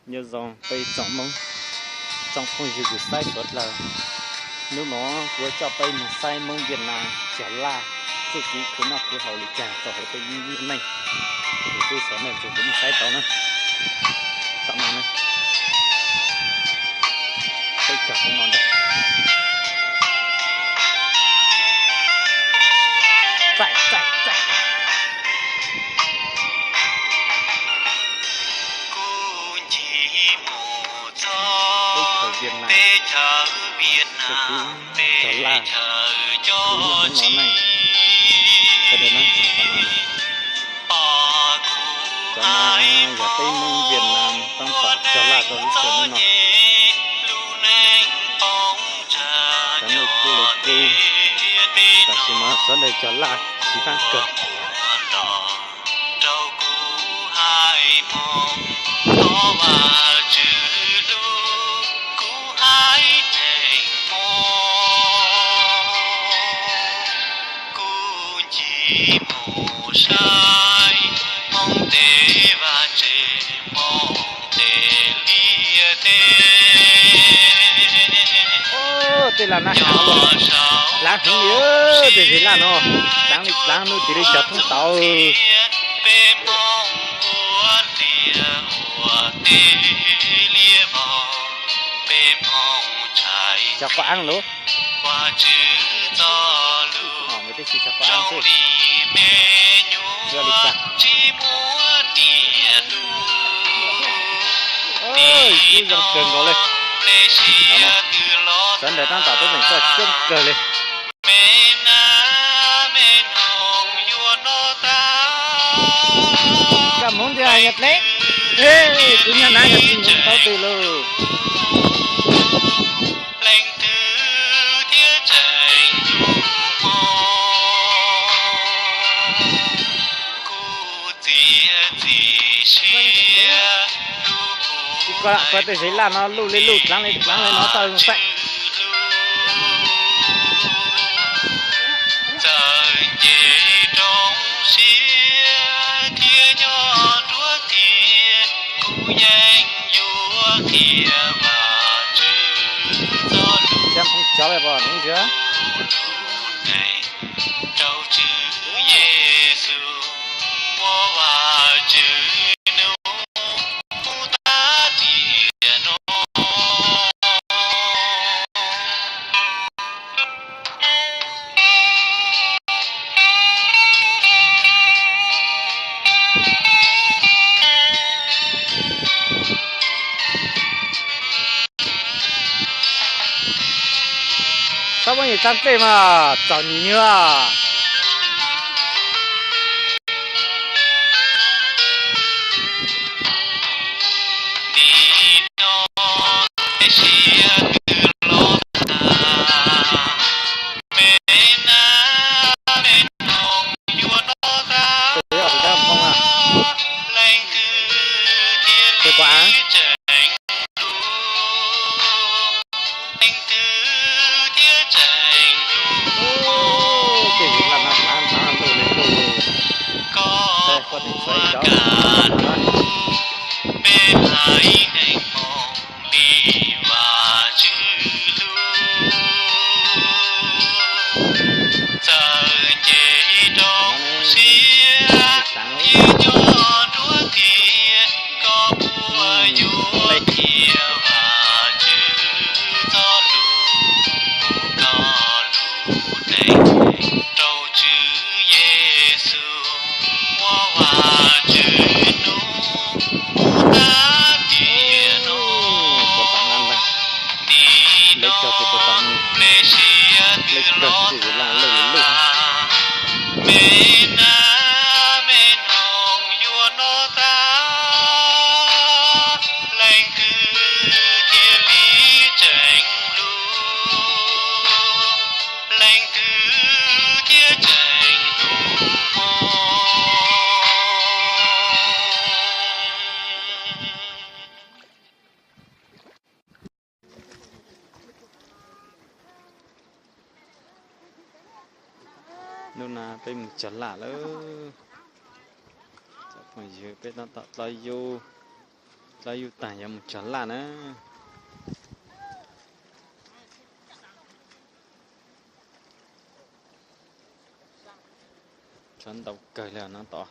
Nyob zoo peb tsoom Hmoob, tsoom phooj ywg kuv saib suav dlawg. Hnub no kuv coj peb mus saib Hmoob Viaj Nam cog laj txuj kev khwv noj khwv haus li cas rau hauv peb lub neej. Kuv twb xav nej tsoom kuv mus saib tau na. Tam no na, peb cog hauv no ntag. Txaij txaij txaij. Teb chaws Viaj Nam, teb chaws Viaj Nam, teb chaws laj, kuv nyob hauv no ne. Sawv daws nab txog qhov no na. Cov no yog peb Hmoob Viaj Nam tab tom cog laj rau lub sij hawm no. Cov nuj kub li kub, tam sim no sawv daws cog laj siv fab kawg. Tej laj na, laav heev li, tej zes laj no, dlaav li dlaav, nuj tis li cog thoob tauv. Cog quav eeb lauj. Tib si cog quav eeb xwb. Yog li cas? Ib zoo kawg nkaus li. Sawv ntawd tab tom tuaj meem txoj coob kawg li. Koj Hmoob tiag yog dlev, kuv nyob nav yog tsis mus tau twg lauj. Tsis koj lam pab tej zes laj no luj li luj dlaav li dlaav li no tau zoo xaib. Cov phooj cov li pom neeg ntsia. Txhob muab nyem tag tej mas txom nyem nyuaj. Tus yog tus dab phoo a. Tus kuav. Ces yus lam no hlav hlav luj li luj. Koj teem xaiv cov Hnub no peb mus cog laj lawm. Cov phooj ywg, peb tab tom los yug Lawv yug tag yuav mus cog laj na. Tshav ntau kawg li no tod.